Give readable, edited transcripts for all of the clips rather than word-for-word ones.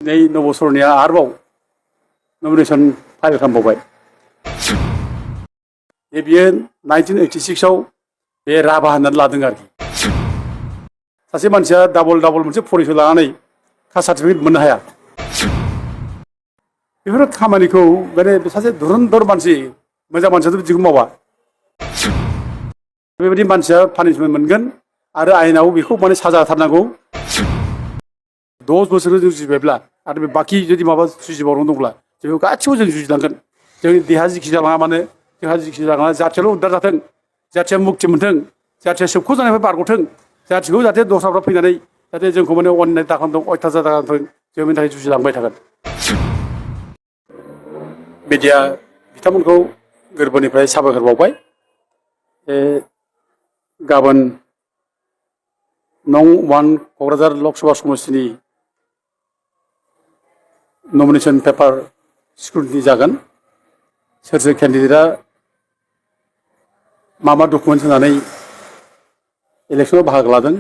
दिनै नबसरनिया आरोबाव nomination file खालामबावबाय। बियो 1986 आव बे राभा होननानै लादों आरोखि। सासे मानसिया डाबल मोनसे फरिसय लानानै कास्ट सार्टिफिकेट मोननो हाया। बेफोर खामानिखौ माने सासे धुरन्धर मानसि, मोजां मानसियाथ' बिदिखौ मावा। बेबायदि मानसिया पानिशमेन्ट मोनगोन आरो आयेनाव बेखौ माने साजा होथारनांगौ। 10 बोसोर जों जुजिबायब्ला आरो बे बाखि जुदि माबा जुजिबावनो दंब्ला जों गासिबो जों जुजिलांगोन। जोंनि देहा जिखि जालाङा मानो, जोंहा जिखि जालाङा जाथियाल' उद्धार जाथों, जाथिया मुक्ति मोनथों, जाथिया सोबख' जानायनिफ्राय बारग'थों, जाथिखौ जाहाथे दस्राफ्रा फैनानै जाहाथे जोंखौ माने अननाय दाखालामथों, अयथासार दाखालामथों, जों बेनि थाखाय जुजिलांबाय थागोन। मिडिया बिथांमोनखौ गोरबोनिफ्राय साबायखर बावबाय। गाबोन नं 1 क'क्राझार लकसभा समस्तिनि नमिनेसन पेपार स्क्रुटिनि जागोन। सोर सोर केन्डिडेटआ मा डकुमेन्ट होनानै इलेक्सनाव बाहागो लादों,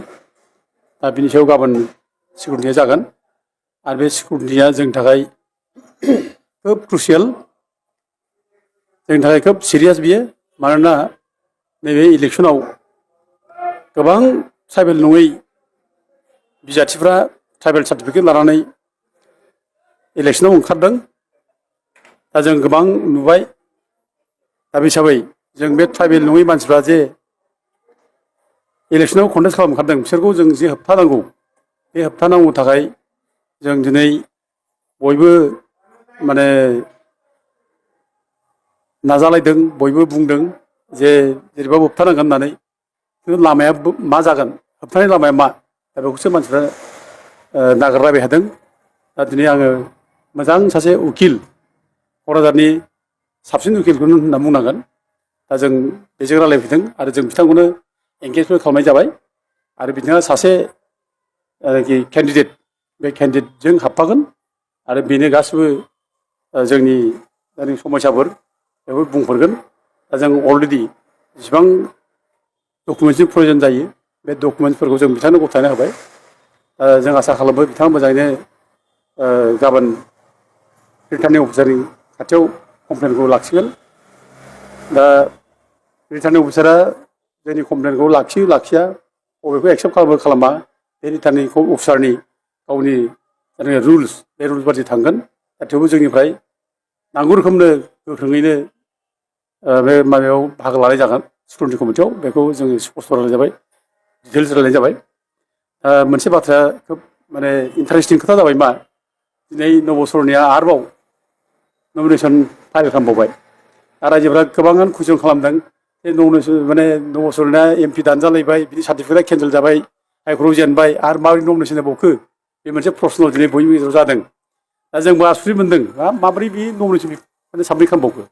दा बिनि सायाव गाबोन स्क्रुटिनिया जागोन। आरो बे स्क्रुटिनिया जोंनि थाखाय खोब क्रुसियेल, जोंनि थाखाय खोब सिरियास बियो। मानोना नैबे इलेक्सनाव गोबां ट्राइबेल नङै बिजाथिफ्रा ट्राइबेल सार्टिफिकेट लानानै इलेक्सनाव ओंखारदों। दा जों गोबां नुबाय। दा बे हिसाबै जों बे ट्राइबेल नङै मानसिफ्रा जे इलेक्सनाव कन्टेस्ट खालामनो ओंखारदों, बिसोरखौ जों जे होबथानांगौ, बे होबथानांगौ थाखाय जों दिनै बयबो माने नाजालायदों, बयबो बुंदों जे जेरैबाबो होबथानांगोन होननानै। खिन्थु लामाया मा जागोन, होबथानाय लामाया मा, दा बेखौसो मानसिफ्रा नागिरलायबाय थादों। दा दिनै आङो मोजां सासे उकिल, क'क्राझारनि साबसिन उकिलखौनो होनना बुंनांगोन। दा जों बेजों रायलायफैदों आरो जों बिथांखौनो एंगेजबो खालामनाय जाबाय। आरो बिथाङा सासे केन्डिडेट, बे केन्डिडेटजों हाबफागोन आरो बेनो गासिबो जोंनि समस्याफोर बेखौ बुंफोरगोन। दा जों अलरेडि जेसेबां डकुमेन्टसनि प्रयजन जायो, बे डकुमेन्टसफोरखौ जों बिथांनो गथायना होबाय। जों आसा खालामो बिथाङा मोजाङैनो गाबोन रिटार्निं अफिसारनि खाथियाव कमप्लेनखौ लाखिगोन। दा रिटार्निं अफिसारा जोंनि कमप्लेनखौ लाखियो लाखिया, बबेखौ एक्सेप्ट खालामो खालामा, बे रिटार्निं अफिसारनि गावनि रुल्स, बे रुल्स बादि थांगोन। दा थेवबो जोंनिफ्राय नांगौ रोखोमनो गोख्रोङैनो बे माबायाव बाहागो लानाय जागोन स्क्रुटिनि कमिटियाव। बेखौ जोङो स्पष्ट रायलायनाय जाबाय, डिटेल्स रायलायनाय जाबाय। मोनसे बाथ्राया खोब माने इन्टारेस्टिं खोथा जाबाय मा, दिनै नबसरनिया आरोबाव नमिनेसन फाइल खालामबावबाय। रायजोफ्रा गोबाङानो कुइसन खालामदों जे माने नबसरनिया MP दानजालायबाय, बिनि सार्टिफिकेटआ केन्सेल जाबाय, हाइकर्टआव जेनबाय, आरो माबोरै नमिनेसन होबावखो, बे मोनसे प्रश्न दिनै बयनिबो गेजेराव जादों। दा जोंबो आसुरित मोनदों, माबोरै बे नमिनेसन माने साबमिट खालामबावखो।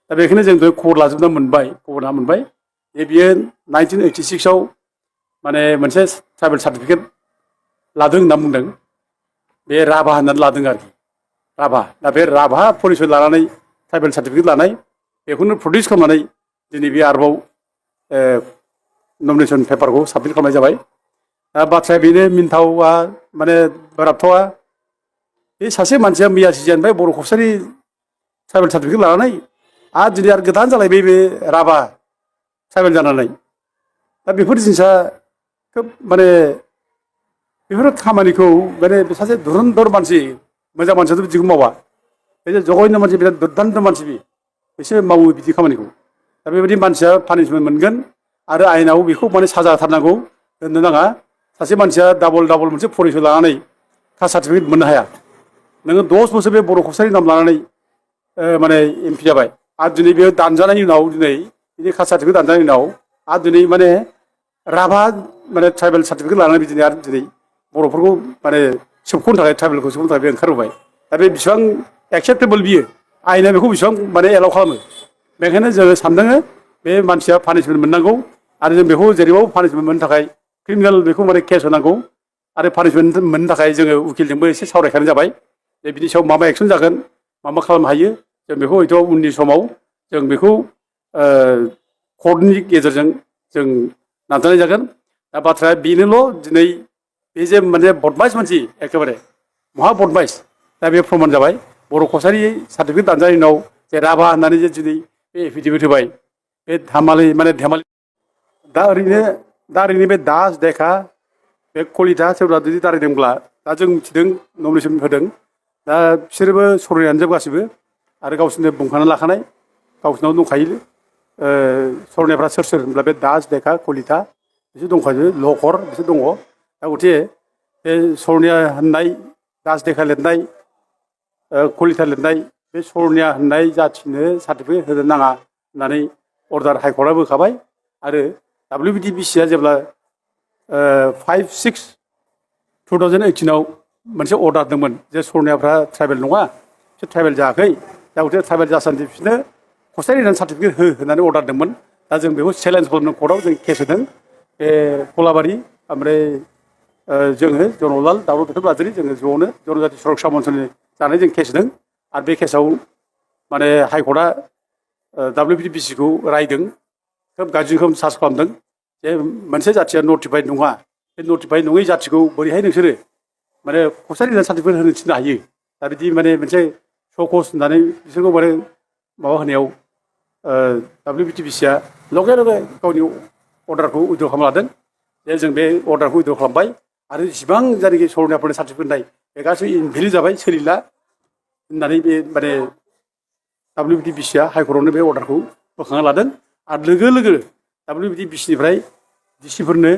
दा बेखायनो जों खबर लाजोबना मोनबाय, खबर लाना मोनबाय जे बियो 1986 आव माने मोनसे ट्राइबेल सार्टिफिकेट लादों होनना बुंदों। बे राभा होननानै लादों आरोखि, राभा। दा बे राभा फरिसय लानानै ट्राइबेल सार्टिफिकेट लानाय, बेखौनो प्रडिउस खालामनानै दिनै बे आरोबाव नमिनेसन पेपारखौ साबमिट खालामनाय जाबाय। दा बाथ्राया बेनो मिनथावा माने बोराबथावा, बे सासे मानसिया मैया सिजेननिफ्राय बर' कसारि ट्राइबेल सार्टिफिकेट लानानै आरो दिनै आरो गोदान जालायबाय बे राभा ट्राइबेल जानानै। दा बेफोर जिनिसा खोब माने बेफोर खामानिखौ माने सासे धुरन्धर मानसि, मोजां मानसियाथ' बिदिखौ मावा। बे जघन्य मानसि, बिराद दुर्दान्त मानसि बिसोर मावो बिदि खामानिखौ। दा बेबायदि मानसिया पानिशमेन्ट मोनगोन आरो आयेनाव बेखौ माने साजा होथारनांगौ, दोननो नाङा। सासे मानसिया डाबल मोनसे फरिसय लानानै कास्ट सार्टिफिकेट मोननो हाया। नोङो 10 बोसोर बे बर' कसारि नाम लानानै माने MP जाबाय, आरो दिनै बेयो दानजानायनि उनाव, दिनै बिनि कास्ट सार्टिफिकेट दानजानायनि उनाव आरो दिनै माने राभा माने ट्राइबेल सार्टिफिकेट लानानै बिदिनो आरो दिनै बर'फोरखौ माने सोबख'नो थाखाय, ट्राइबेलखौ सोबख'नो थाखाय बे ओंखारबोबाय। दा बे बेसेबां एक्सेप्टेबोल बियो, आयेना बेखौ बेसेबां माने एलाउ खालामो। बेखायनो जोङो सानदों बे मानसिया पानिशमेन्ट मोननांगौ आरो जों बेखौ जेरैबाबो पानिशमेन्ट मोननो थाखाय क्रिमिनेल बेखौ माने केस होनांगौ। आरो पानिशमेन्ट मोननो थाखाय जोङो उकिलजोंबो एसे सावरायखानाय जाबाय जे बिनि सायाव मा एक्सन जागोन, मा खालामनो हायो। जों बेखौ हयथ' उननि समाव जों बेखौ कर्टनि गेजेरजों जों नाजानाय जागोन। दा बाथ्राया बेनोल', दिनै बे जे माने बदमाइस मानसि, एखेबारे महा बदमाइस दा बे प्रमान जाबाय बर' कसारि सार्टिफिकेट दानजानायनि उनाव जे राभा होननानै जे दिनै बे एफिडेभिट होबाय बे धेमालि दा ओरैनो बे दास देखा बे कलिता सोरबा जुदि दारायदोंब्ला दा जों मिथिदों नमिनेसन होदों दा बिसोरबो सरनायानो जोब गासिबो आरो गावसोरनो बुंखाना लाखानाय गावसोरनाव दंखायो सरनायफ्रा सोर सोर होनब्ला बे दास देखा कलिता बिसोर दंखायो लकर बिसोर दङ दा गथिखे बे सरनिया होननाय दास देखा लिरनाय कलिता लिरनाय बे सरनिया होननाय जाथिनो सार्टिफिकेट होनो नाङा होननानै अर्डार हाइकर्टआ होखाबाय आरो WBTBCआ जेब्ला 5/6/2018 मोनसे अर्डार होदोंमोन जे सरनियाफ्रा ट्राइबेल नङा बिसोर ट्राइबेल जायाखै दा गथिखे ट्राइबेल जासान्दि बिसोरनो कसारि होननानै सार्टिफिकेट हो होननानै अर्डार होदोंमोन दा जों बेखौ चेलेन्ज खालामदों कर्टआव जों केस होदों बे कलाबारि ओमफ्राय जोङो जनरलाल दावराव दावसि बाद्रि जोङो ज'नो जनजाति सुरक्षा मन्चनि जानाय जों केस होदों आरो बे केसआव माने हाइकर्टआ WBTBCखौ रायदों खोब गाज्रि रोखोम सार्च खालामदों जे मोनसे जाथिया नटिफाइड नङा बे नटिफाइड नङै जाथिखौ बोरैहाय नोंसोरो माने कसारि होननानै सार्टिफिकेट होनो थिननो हायो दा बिदि माने मोनसे सकस होननानै बिसोरखौ माने माबा होनायाव WBTBCआ लगे लगे गावनि अर्डारखौ उइद्र' खालामना लादों जे जों बे अर्डारखौ उइद्र' खालामबाय आरो जेसेबां जायनाखि सरनियाफोरनि सार्टिफिकेट होनाय बे गासैबो इनभेलिड जाबाय सोलिला होननानै बे माने WBTBCआ हाइकर्टआवनो बे अर्डारखौ बोखांना लादों आरो लोगो लोगो WBTBCनिफ्राय डिसिफोरनो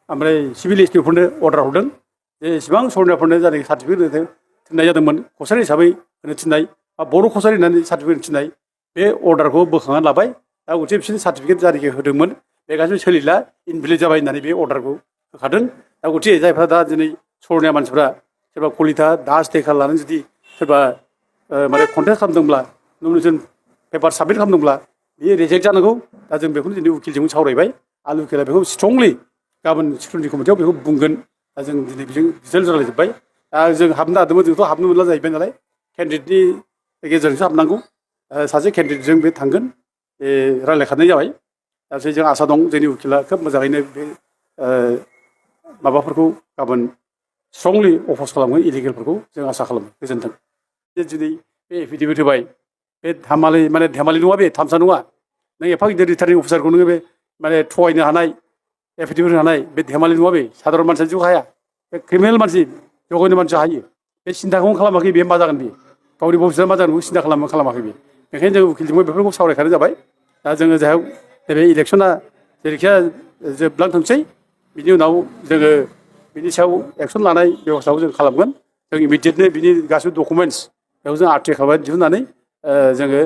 ओमफ्राय सिभिल एसपिफोरनो अर्डार हरदों जे एसेबां सरनियाफोरनो जायनाखि सार्टिफिकेट थिननाय जादोंमोन कसारि हिसाबै होनो थिननाय बा बर' कसारि होननानै सार्टिफिकेट थिननाय बे अर्डारखौ बोखांनानै लाबाय दा गथिखे बिसोरनि सार्टिफिकेट जायनाखि होदोंमोन बे गासैबो सोलिला इनभेलिड जाबाय होननानै बे अर्डारखौ होखादों दा गथिखे जायफ्रा दा दिनै सरनिया मानसिफ्रा सोरबा कलिता दास देखा लानानै जुदि सोरबा माने कन्टेस्ट खालामदोंब्ला नमिनेसन पेपार साबमिट खालामदोंब्ला बेयो रिजेक्ट जानांगौ दा जों बेखौनो दिनै उकिलजों सावरायबाय आरो उकिला बेखौ स्ट्रंलि गाबोन सिकिउरिटि कमिटियाव बेखौ बुंगोन दा जों दिनै बेजों डिटेल्स रायलायजोब्बाय दा जों हाबनो नागिरदोंमोन जोंथ' हाबनो मोनला जाहैबाय नालाय केन्डिडेटनि गेजेरजोंसो हाबनांगौ सासे केन्डिडेटजों बे थांगोन बे रायलायखानाय जाबाय दा जों आसा दं जोंनि उकिला खोब मोजाङैनो बे माबाफोरखौ गाबोन स्ट्रंलि अफस खालामगोन इलिगेलफोरखौ जों आसा खालामो गोजोन्थों दिनै बे एफिडेभिट होबाय बे धेमालि नङा बे थामसा नङा नों एफा गिदिर रिटार्निं अफिसारखौ नोङो बे माने थगायनो हानाय एफिडेभिट होनो हानाय बे धेमालि नङा बे साधारन मानसिया जिउ हाया बे क्रिमिनेल मानसि जघन्य मानसि हायो बे सिन्थाखौनो खालामाखै बे मा जागोन बे गावनि भबिष्यआ मा जागोन बेखौ सिन्था खालामाखै बे बेखायनो जों उकिलजोंबो बेफोरखौ सावरायखानाय जाबाय दा जोङो जाहाव नैबे इलेक्सना जेरैखिया जोबलांथोंसै बिनि उनाव जोङो बिनि सायाव एक्सन लानाय बेब'स्थाखौ जों खालामगोन जों इमिडियेटनो बिनि गासिबो डकुमेन्टस बेखौ जों आर्टिक खालामनानै दिहुननानै जोङो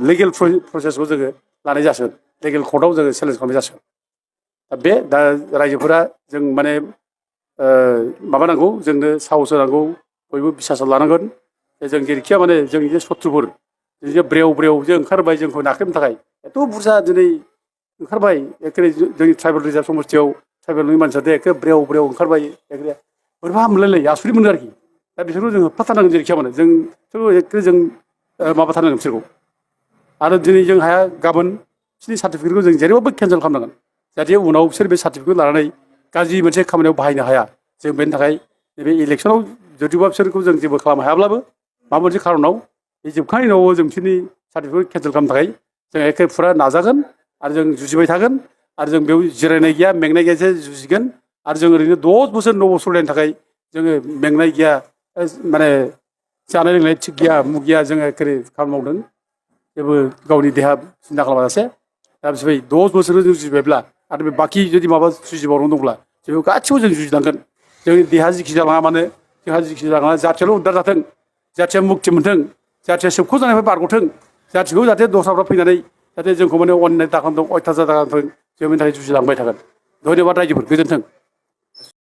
लिगेल प्रसेसखौ जोङो लानाय जासिगोन लिगेल कर्टआव जोङो चेलेन्ज खालामनाय जासिगोन दा रायजोफोरा जों माने माबानांगौ जोंनो साहस होनांगौ बयबो बिसासाव लानांगोन जों जेरैखिया माने जोंनि जे शत्रुफोर जे ब्रेव जे ओंखारबाय जोंखौ नाख्रेबनो थाखाय एथ' बुरजा दिनै ओंखारबाय एखे जोंनि ट्राइबेल रिजार्भ समस्थियाव ट्राइबेल नङि मानसिया एखे ब्रेव ओंखारबाय एखे बोरैबा मोनलायलायो आसुरित मोनो आरोखि दा बिसोरखौ जों होबथाथारनांगोन जेरैखिया माने जों एखे जों माबाथारनांगोन बिसोरखौ आरो दिनै जों हाया गाबोन बिसोरनि सार्टिफिकेटखौ जों जेरैबाबो केन्सेल खालामनांगोन जाहाथे उनाव बिसोर बे सार्टिफिकेट लानानै गाज्रि मोनसे खामानियाव बाहायनो हाया जों बेनि थाखाय नैबे इलेक्सनाव जुदिबा बिसोरखौ जों जेबो खालामनो हायाब्लाबो माबा मोनसे खारनाव बे जोबखांनायनि उनाव जों बिसोरनि सार्टिफिकेट केन्सेल खालामनो थाखाय जों एखे फुरा नाजागोन आरो जों जुजिबाय थागोन आरो जों बेयाव जिरायनाय गैया मेंनाय गैयासो जुजिगोन आरो जों ओरैनो 10 बोसोर 9 बोसोर सलायनो थाखाय जोङो मेंनाय गैया माने जानाय लोंनाय थिग गैया मुग गैया जोङो एखे खामानि मावदों जेबो गावनि देहा सिन्था खालामाजासे दा बिसोर 10 बोसोर जों जुजिबायब्ला आरो बे बाखि जुदि माबा जुजिबावनो दंब्ला जों गासिबो जों जुजिनांगोन जोंनि देहा जिखि जालाङा मानो जोंहा जिखि जालाङा जाथियाल' उद्धार जाथों जाथिया मुक्ति मोनथों जाथिया सोबख' जानायनिफ्राय बारग'थों जाथिखौ जाहाथे दस्राफ्रा फैनानै जाहाथे जोंखौ माने अननाय दाखालामदों अयथासार दाखालामदों जों बेनि थाखाय जुजिलांबाय थागोन धन्यबाद रायजोफोर गोजोन्थों